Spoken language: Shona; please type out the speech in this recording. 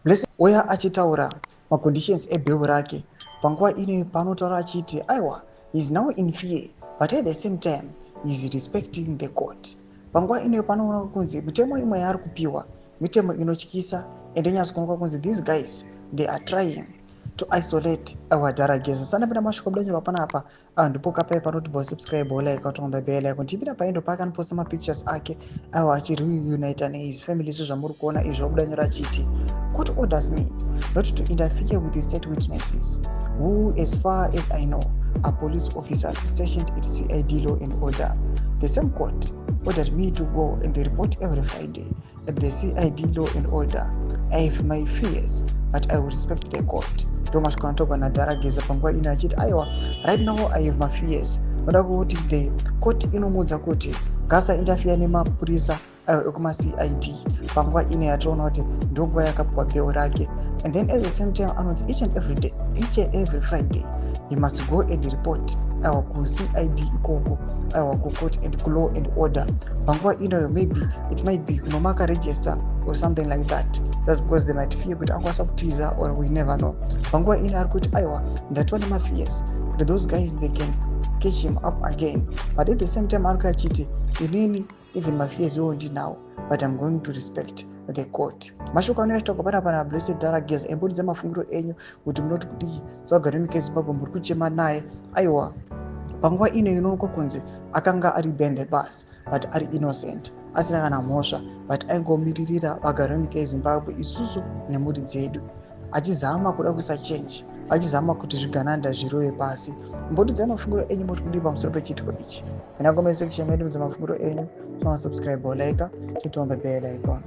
Blessed uya achitaura maconditions ebail rake panguva ino, paanotaura achiti aiwa, he is now in fear, but at the same time he is respecting the court. Panguva ino panoonekwa kunzi mitemo imwe yaari kupiwa mitemo inotyisa, ende inyatsokuonekwa kunzi these guys, they are trying to isolate our Dhara Geza. Sandapinda mashoko abudanyorwa panapa, ndipo kapai panoti bo subscribe, like, on the bell icon. Tipinda paindo paakanoposta mapictures ake aiwa achireunita nehis family, sezvamuri kuona izvo. Abudanyora achiti, "Court orders me not to interfere with the state witnesses who, as far as I know, are police officers stationed at CID Law and Order. The same court ordered me to go and report every Friday at the CID Law and Order. I have my fears, but I will respect the court." Ndo masvika anotogwa naDhara Geza panguva ino, achiti aiwa, right now I have my fears, noda kuti the court inomuudza kuti ngaasainterfere nemapurisa aiwa ekumaCID. Panguva ino yatoona kuti ndoguva yakapiwa bail rake, and then at the same time anonzi each and every day, each and every Friday, he must go and report aiwa kuCID ikoko, aiwa kucourt and kulaw and order. Panguva inoyo maybe it might be kunomaka register or something like that. That's because they might fear kuti akwanisa kutiza, or we never know. Panguva ino ari kuti aiwa, ndatova nemafears kuti those guys, they can catch him up again, but at the same time ari kuachiti inini even mafears iwo ndinawo, but I'm going to respect the court. Mashoko anoyachitagwa panapa naBlessed Dhara Geza. Embudidza mafungiro enyu kuti munoti kudii sevagari venyika yeZimbabwe muri kuchema naye. Aiwa, panguva ino inoonekwa kunzi akanga ari behind the bars, but ari innocent, asina kana mhosva, but aingomiririra vagari venyika yeZimbabwe, isusu nemhuri dzedu, achizama kuda kuisa change, achizama kuti zvigananda zvirove pasi. Mbotidzai mafungiro enyu, moti kudii pamusoro pechiitiko ichi? Ina comment section medu, mudza mafungiro enyu. Subscribe, like, hit on the bell icon.